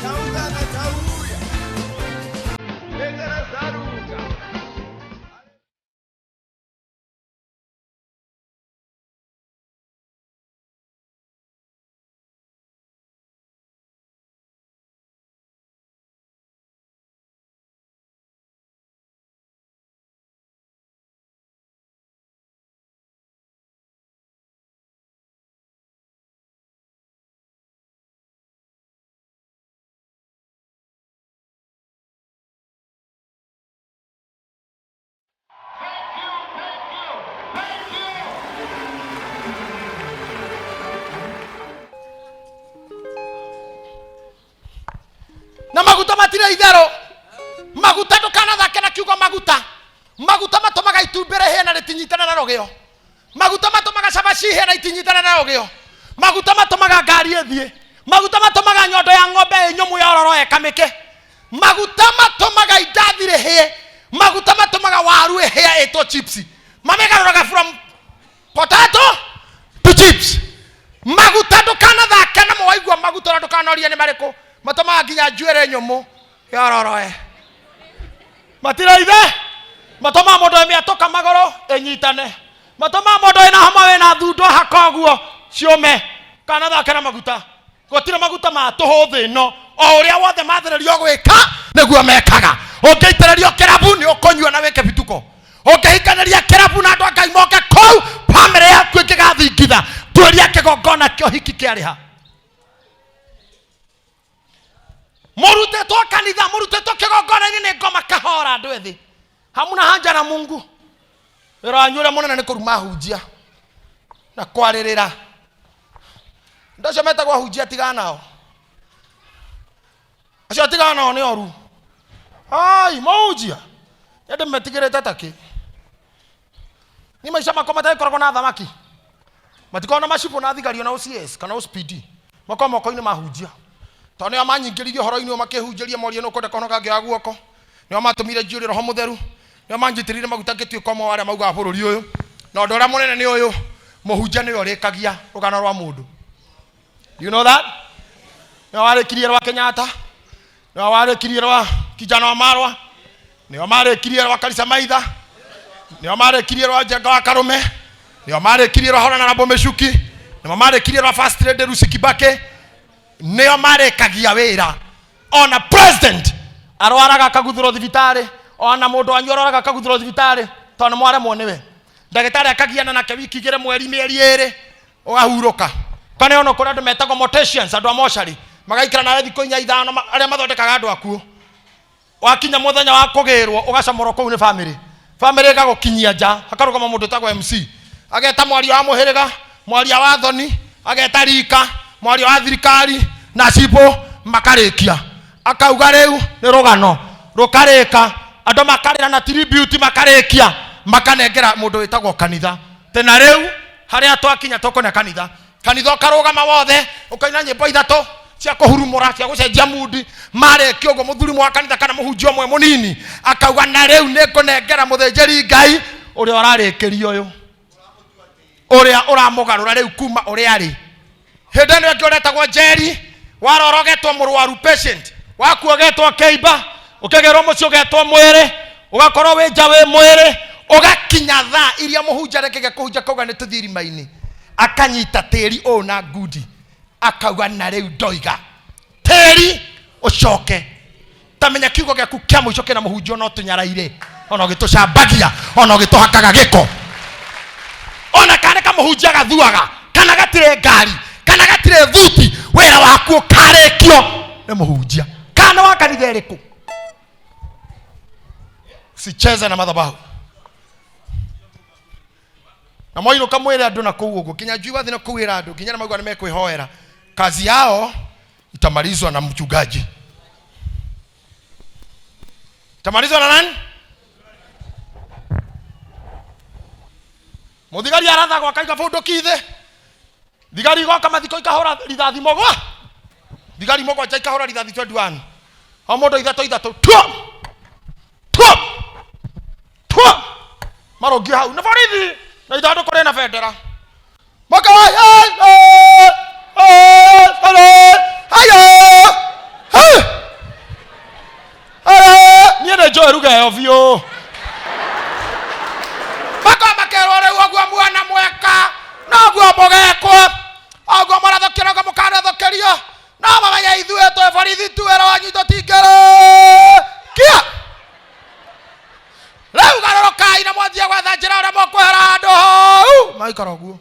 Taungana tauya. Denga razaruka. Na maguta matirĩ itherũ. Maguta, ndũkanathake na kiugo maguta. Maguta matũmaga itumbĩ rĩhĩe na rĩtinyitane na rũgĩo. Maguta matũmaga cabaci ihĩe na itinyitane na rũgĩo. Maguta matũmaga ngari ĩthiĩ. Maguta matũmaga nyondo ya ng'ombe ĩ nyũmũ yororoe ĩkamĩke. Maguta matũmaga indathi rĩhĩe. Maguta matũmaga waru ĩhĩe ĩtwo chips. Mamĩgarũraga from potato to chips. Maguta, ndũkanathake namo. Waigua maguta na ndũkanorie nĩ marĩkũ matũmaga nginya njuĩrĩ nyũmũ yororoe. Matiraithe matũmaga mũndũ ĩmĩatũka magũrũ ĩnyitane. Matũmaga mũndũ wĩna homa, wĩna thundo haka ũguo ciũme. Kanathake na maguta. Gũtirĩ maguta ma tũhũ thĩ ĩno. O ũrĩa wothe mathĩrĩrio gwĩka nĩguo mekaga. Ũngĩitĩrĩrio kĩrabu, nĩ ũkũnyua na wĩke bituko. Ũngĩhikanĩria kĩrabu na andũ a Ngai moke kũu, bamĩrĩ yaku ĩngĩgathingitha. Tuĩria kĩgongona kĩa ũhiki kĩarĩha. Mũrutĩtwo kanitha, mũrutĩtwo kĩgongona-inĩ nĩ ngoma kahora. Andũ ethĩ, hamuna hanja na Mungu. Wĩra wanyu ũrĩa mũnene nĩ kũruma hunjia na kwarĩrĩra. Andũ acio metagwo ahunjia, tigana nao. Acio tigana nao, nĩ oru. Ai mũhunjia ĩndĩ metigĩrĩte takĩ ni maica makwa matagĩkoragwo na thamaki, matikoragwo na macibũ na thigari ona OCS kana OCPD. Makoragwo moko-inĩ mahunjia, tondũ nĩo manyingĩririe ũhoro-inĩ ũyũ, makĩhunjĩria morie nũ ũkwenda kũhonoka ngĩoya guoko. Nĩo matũmire njiyũrie Roho Mũtheru. Nĩo manjitĩrĩire maguta ngĩtuĩka ũmwe wa arĩa maugaga bũrũri ũyũ. Na ũndũ ũrĩa mũnene nĩ ũyũ: mũhunjia nĩwe ũrĩkagia rũgano rwa mũndũ. Do you know that? Nĩwe warĩkirie rwa Kenyatta, nĩwe warĩkirie rwa kijana wa Marwa, nĩo marĩkirie rwa Karisa Maitha, nĩo marĩkirie rwa Njenga wa Karume, nĩo marĩkirie rwa Honorable Michuki, nĩo marĩkirie rwa First Lady Lucy Kibaki. Nĩo marĩkagia wĩra. Ona president arwaraga akaguthũrwo thibitarĩ, ona mũndũ wanyu arwaraga akaguthũrwo thibitarĩ, tondũ nĩ mwaremwo nĩwe. Ndagĩtarĩ akagiana nake wiki 2, mweri, mĩeri 2, ũgahurũka. Kana ona kũrĩ andũ metagwo morticians, andũ a mocarĩ, magaikara nawe thikũ 4, 5, arĩa mathondekaga andũ akuũ. Wakinya mũthenya wa kũgĩrwo, ũgacamũrwo kũu nĩ famĩlĩ. Famĩlĩ ĩgagũkinyia nja, hakarũgama mũndũ ũtagwo MC, ageta mwaria wa mũhĩrĩga, mwaria wa thoni, ageta rika, mwaria wa thirikari na cibũ, makarĩkia. Akauga rĩu nĩ rũgano rũkarĩka, andũ makarĩra na tribute, makarĩkia, makanengera mũndũ wĩtagwo kanitha. Tena rĩu harĩa twakinya, tũkũne kanitha. Kanitha ũkarũgama wothe, ũkaina nyĩmbo ithatũ cia kũhurumũra, cia gũcenjia mundi. Marĩkia ũguo, mũthuri wa kanitha kana mũhunjia ũmwe mũnini akauga, "Na rĩu nĩ ngũnengera mũthĩnjĩri Ngai ũrĩa ũrarĩkĩria ũyũ, ũrĩa ũramũgarũra rĩu kuma ũrĩa arĩ." Hĩndĩ ĩno ĩngĩ ũretagwo njeri, warora ũgetwo mũrwaru, patient waku ũgetwo kĩimba, ũkĩgĩrwo mũciĩ, ũgetwo mwĩrĩ, ũgakorwo wĩ nja wĩ mwĩrĩ. Ũgakinya thaa iria mũhunjia arekĩge kũhunjia, kauga nĩ tũthiĩ irima-inĩ, akanyita tĩri ũũ na ngundi, akauga, "Na rĩu ndoiga tĩri ũcoke." Tamenya kiugo gĩaku kĩa mũico kĩna mũhunjia, no tũnyaraire, ona ũgĩtũcambagia, ona ũgĩtũhakaga gĩko, ona kana kamũhunjia gathuaga, kana gatirĩ ngari, kana gatirĩ thuti, wĩra waku ũkarĩkio nĩ mũhunjia kana wa kanitha ĩrĩkũ. Usicheze na madhabahu. Na mwainũka mwĩre andũ na kũu ũguo nginya njui wathi na kũu ĩra andũ nginya nĩ mauga nĩ mekwĩhoera. Kazi yao itamalizwa na mchungaji. Itamalizwa na nani? Mũthigari arathagwo akaiga bunduki thĩ. Thigari igoka mathiko, ikahũra rithathi mũgwa, thigari 7 ikahũra rithathi 21, o mũndũ ithatũ ithatũ, tua tua tua, marũngiĩ hau nĩ borithi na ithandũkũ rĩna bendera. Maka hayo. Ruga ĩyo biũ. Makorwo makerwo rĩu ũguo muona mweka noguo mũgekwo, ũguo mũrathũkio noguo mũkanathũkĩrio. No mamenye ithuĩ twĩ borithi tu, wĩra wanyu tũtingĩrĩkia. Rĩu garũrũkai na mwanjie gwetha njĩra ũrĩa mũkwehera handũ hau. Maikara ũguo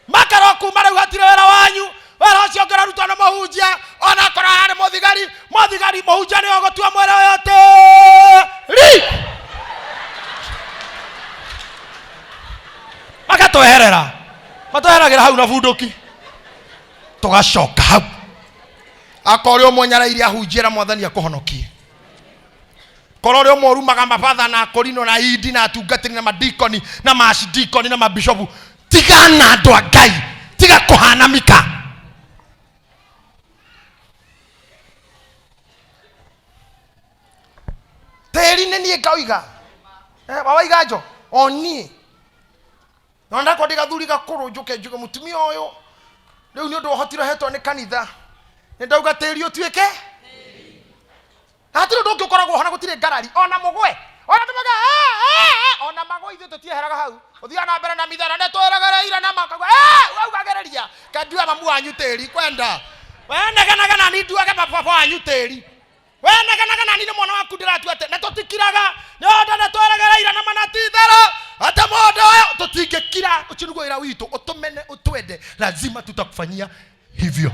makerwo kuma rĩu hatirĩ wĩra wanyu, wĩra ũcio ũngĩ ũrarutwo nĩ mũhunjia, ona akorwo ararĩ mũthigari, mũthigari mũhunjia nĩwe ũgũtua mwĩrĩ ũyũ tĩri. Magatweherera, matweheragĩra hau na bunduki, tũgacoka hau. Akorwo ũrĩa ũmwe nyarairie ahunjie na Mwathani akũhonokie. Korwo ũrĩa ũmwe ũrumaga mabatha na akorino na indi na atungatĩri na madikoni na macidikoni na mabishopu, tiga na andũ a Ngai, tiga kũhana Mika. Tĩri nĩ niĩ ngauiga. Wawaiga njo o niĩ na ndakwa ndĩ gathuri gakũrũ, njũke njuge mũtumia ũyũ rĩu nĩ ũndũ ũhotire hetwo nĩ kanitha, nĩ ndauga tĩri ũtuĩke. Hatirĩ ũndũ ũngĩ ũkoragwo ho na gũtirĩ ngarari ona mũgwe ona tũmauga ona magwe, ithuĩ tũtieheraga hau, ũthiaga na mbere na mithara nĩ twĩregereire na makauga waugagĩrĩria kandua mamu wanyu tĩri kwenda wenegenaga na ni nduage baba wanyu tĩri wenegenaga na ni nĩ mwana waku ndĩratua atĩ na tũtikiraga nĩ ũndũ nĩ twĩregereire na mana ti itherũ atĩ mũndũ ũyũ tũtingĩkira. Ũcio nĩguo wĩra witũ, ũtũmene ũtwende, lazima tutakufanyia hivyo.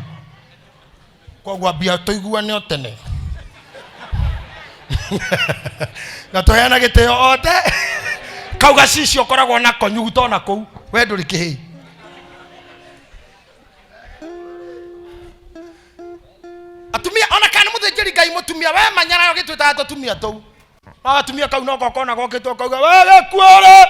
Koguo ambia tũiguane o tene na tũheana gĩtĩo othe. Kau gacicio ũkoragwo nako nyuguto ona kũu we ndũrĩ kĩhĩi. Atumia ona kana mũthĩnjĩri Ngai mũtumia we manyara ũgĩtwĩtaga tũtumia tũu, no gatumia kau no gokona gokĩtwo kauga we gĩkuũrĩ.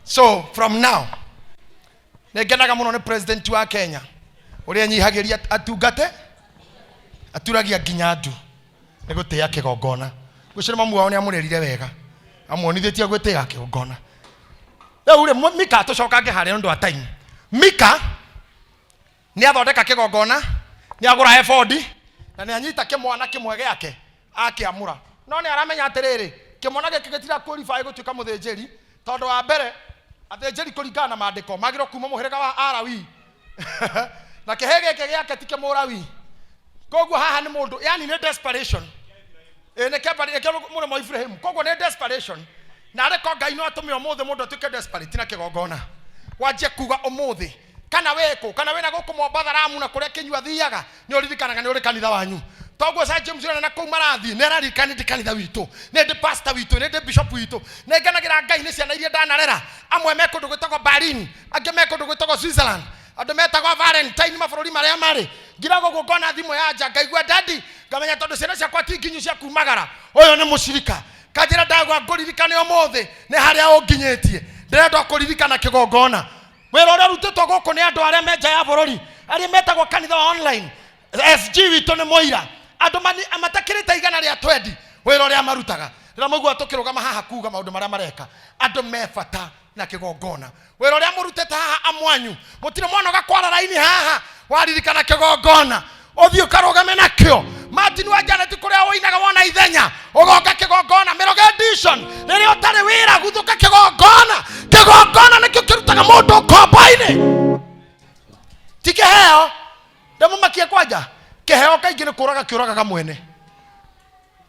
So from now nĩ ngenaga mũno nĩ president wa Kenya ũrĩa anyihagĩria atungate aturagia nginya ndu nĩ gũtĩĩa kĩgongona. Ngwĩciria mamu wao nĩ amũrerire wega, amuonithĩtie gwĩtĩĩa kĩgongona. Rĩu rĩ, Mika, tũcokange harĩa nĩ ũndũ wa time. Mika nĩ athondeka kĩgongona, nĩ agũra ebodi na nĩ anyita kĩmwana kĩmwe gĩake akĩamũra, no nĩ aramenya atĩrĩrĩ, kĩmwana gĩkĩ gĩtira qualify gũtuĩka mũthĩnjĩri, tondũ wa mbere athĩnjĩri kũringana na maandĩko magĩrĩirwo kuma mũhĩrĩga wa Alawi na kĩhĩ gĩkĩ gĩake ti kĩmũrawi. Koguo haha nĩ mũndũ, yani nĩ desperation. Ĩ nĩ kĩambari nĩkĩo mũrĩmo wa Ibrahim. Koguo nĩ desperation, na arĩ ko Ngai no atũme ũmũthĩ mũndũ atuĩke desperate na kĩgongona, wanjie kuga ũmũthĩ kana wĩ kũ, kana wĩna gũkũ Mombatha, Lamu na kũrĩa Kĩnyua athiaga, nĩ ũririkanaga nĩ ũrĩ kanitha wanyu. Toguo Sir James ũrĩa na kũu marathiĩ nĩ araririkana nĩ ndĩ kanitha witũ, nĩ ndĩ pastor witũ, nĩ ndĩ bishop witũ, nĩ ngenagĩra Ngai nĩ ciana iria ndanarera. Amwe me kũndũ gwĩtagwo Berlin, angĩ me kũndũ gwĩtagwo Switzerland, andũ metagwo Valentine mabũrũri marĩa marĩ. Ngiraga ũguo ngona thimũ ya nja, ngaigua daddy, ngamenya tondũ ciana ciakwa ti nginyu cia kumagara, ũyũ nĩ mũcirika. Kanjĩra ndagwa ngũririkane ũmũthĩ nĩ harĩa ũnginyĩtie, ndĩrenda kũririkana kĩgongona. Wĩra ũrĩa ũrutĩtwo gũkũ nĩ andũ arĩa me nja ya bũrũri, arĩa metagwo kanitha wa online, SG witũ nĩ mũira, andũ matakĩrĩte igana rĩa twendi wĩra ũrĩa marutaga. Rĩrĩa mũiguaga tũkĩrũgama haha kuga maũndũ marĩa mareka, andũ me bata na kĩgongona. Wĩra ũrĩa mũrutĩte haha amwanyu, mũtirĩ mwanoga kwara raini haha, waririkana kĩgongona ũthiĩ ũkarũgame nakĩo. Martin wa Janet kũrĩa ũinaga wona ithenya ũgoka kĩgongona. Mĩrogo edition, rĩrĩa ũtarĩ wĩra guthũka kĩgongona. Kĩgongona nĩkĩo kĩrutaga mũndũ ngombo-inĩ, ti kĩheo. Ndĩmũmakie kwanja, kĩheo kaingĩ nĩ kũraga kĩũragaga mwene,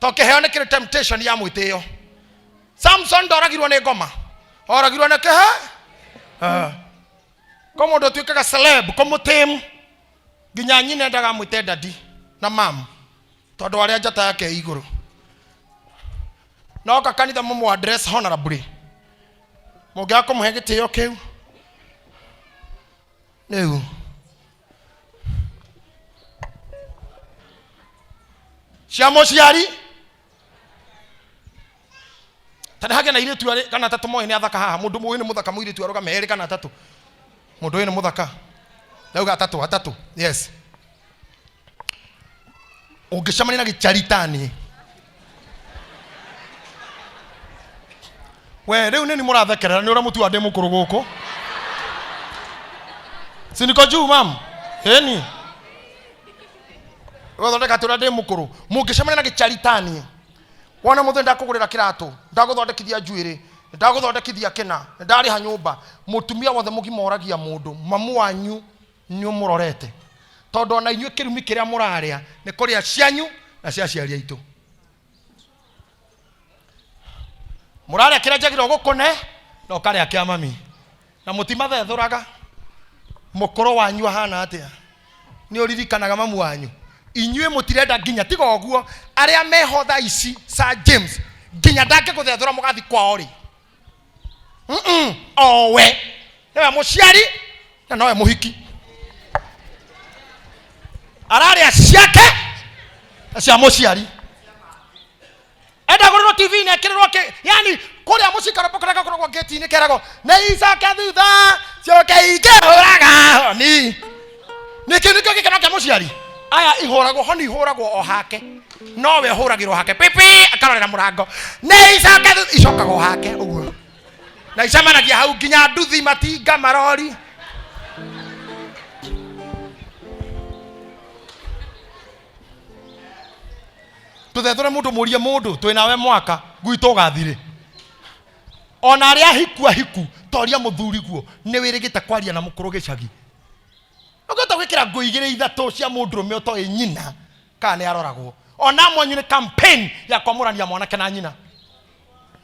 to kĩheo nĩ kĩrĩ temptation ya mwĩtĩo. Samson ndoragirwo nĩ ngoma, oragirwo nĩ kĩhe. Ko mũndũ ũtuĩkaga celeb kũmũtĩmu nginya nyina endaga amwĩte dadi na mam tondũ arĩa njata yake ĩ igũrũ. Noka kanitha mũmũ address honorably, mũngĩaga kũmũhe gĩtĩo kĩu rĩu cia mũciari tondũ hagĩa na airĩtu erĩ kana atatũ moĩ nĩ athaka haha. Mũndũ mũĩ nĩ mũthaka mũirĩtu arũgame, erĩ kana atatũ. Mũndũ ũyũ nĩ mũthaka, ndauga atatũ, atatũ, yes. Ũngĩcemania na gĩcharitani we rĩu nĩ mũrathekerera nĩ ũrĩa mũtua ndĩ mũkũrũ gũkũ. Si niko juu mam ĩni gũthondeka tũrĩa ndĩ mũkũrũ mũngĩcemania na gĩcharitani wona mũthĩ ndakũgũrĩra kĩratũ, ndagũthondekithia njuĩrĩ, ndagũthondekithia kĩna, ndarĩha nyũmba, mũtumia wothe mũgima oragia mũndũ mamu wanyu nĩ ũmũrorete, tondũ ona inyuĩ kĩrumi kĩrĩa mũrarĩa nĩ kũrĩa cianyu na cia aciari aitũ. Mũrarĩa kĩrĩa njagĩrĩirwo gũkũne na ũkarĩa kĩa mami, na mũtimathethũraga. Mũkũrũ wanyu ahana atĩa? Nĩ ũririkanaga mamu wanyu? Inyuĩ mũtirenda nginya tiga ũguo arĩa meho thaa ici Sir James nginya ndangĩgũthethũra mũgathi kwao rĩ. Owe nĩwe mũciari na nowe mũhiki, ararĩa ciake na cia mũciari. Enda gũrĩrwo TV na ĩkĩrĩrwo kĩ, yani kũrĩa mũcikaro kũrĩa gakoragwo ngĩti-inĩ keragwo nĩ icoke thutha coke ikĩhũraga honi. Nĩkĩ nĩkĩo gĩkeno kĩa mũciari? Aya ihũragwo honi, ihũragwo o hake, nowe ũhũragĩrwo hake pipi, akarorera mũrango nĩ icoke thutha, icokaga o hake ũguo, na icemanagia hau nginya nduthi, matinga, marori. Tũthethũre mũndũ, mũrie mũndũ twĩ nawe mwaka gwitũ ũgathirĩ. Ona arĩa ahiku ahiku toria mũthuri guo nĩ wĩrĩgĩte kwaria na mũkũrũ gĩcagi. Ũngĩhota gwĩkĩra nguo igĩrĩ ithatũ cia mũndũrũme ũtoĩ nyina kana nĩ aroragwo. Ona amwe anyu nĩ campaign ya kwamũrania mwanake na nyina.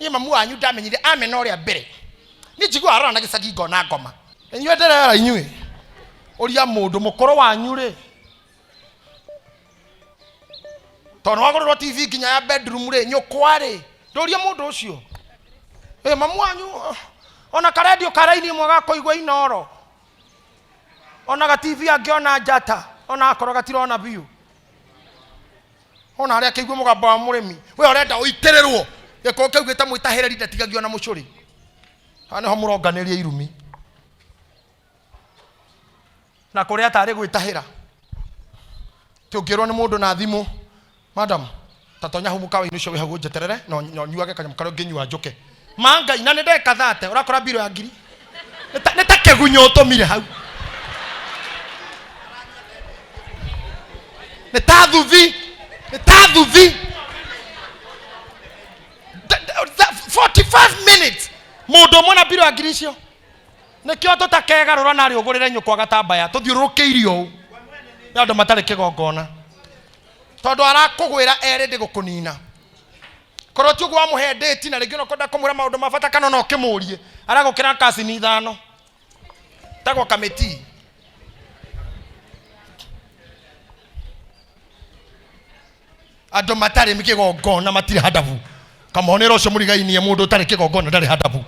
Niĩ mamu wanyu ndamenyire amena ũrĩa mbere. Niĩ njiguaga arora na gĩcagi ngona ngoma. Inyuĩ ndĩrera inyuĩ, ũria mũndũ mũkũrũ wanyu rĩ, tondũ wagũrĩrwo TV nginya ya bedroom rĩ, nyũkwa rĩ, ndũrie mũndũ ũcio. Ĩ mamu wanyu ona karendio karaini ĩmwe ga kũigua Inoro, ona ga TV angĩona njata, ona akorwo gatirona biũ. Ona harĩa akĩigua mũgambo wa mũrĩmi, we ũrenda ũitĩrĩrwo gĩkũyũ kĩu gĩta mwĩtahĩrĩri ndatigagio na mũcũrĩ. Haha nĩho mũronganĩria irumi na kũrĩa tarĩ gwĩtahĩra. Tũngĩrwo nĩ mũndũ na thimũ, madam, ta tonya hau mũkawa-inĩ ũcio wĩ hau ũnjeterere na ũnyuage kanyamũ karĩa ũngĩnyua njũke. Ma Ngai, na nĩ ndagĩka thate ũrakora mbirũ ya ngiri. Nĩ ta kĩgunyũ ũtũmire hau. Nĩ ta thuthi, nĩ ta thuthi. 45 minutes mũndũ ũmwe na mbirũ ya ngiri icio. Nĩkĩo tũtakegarũra narĩ ũgũrĩre nyũkwa gatambaya tũthiũrũrũkĩirio ũũ nĩ andũ matarĩ kĩgongona, tondũ arakũgwĩra erĩ ndĩgũkũnina. Korwo ti ũguo wamũhe ndĩti na rĩngĩ ona ũkwenda kũmwĩra maũndũ ma bata kana ona ũkĩmũrie, aragũkĩra kacini ithano tagwo kamĩtii. Andũ matarĩ kĩgongona matirĩ handabu. Kamũhonera ũcio mũrigainie mũndũ ũtarĩ kĩgongona ndarĩ handabu.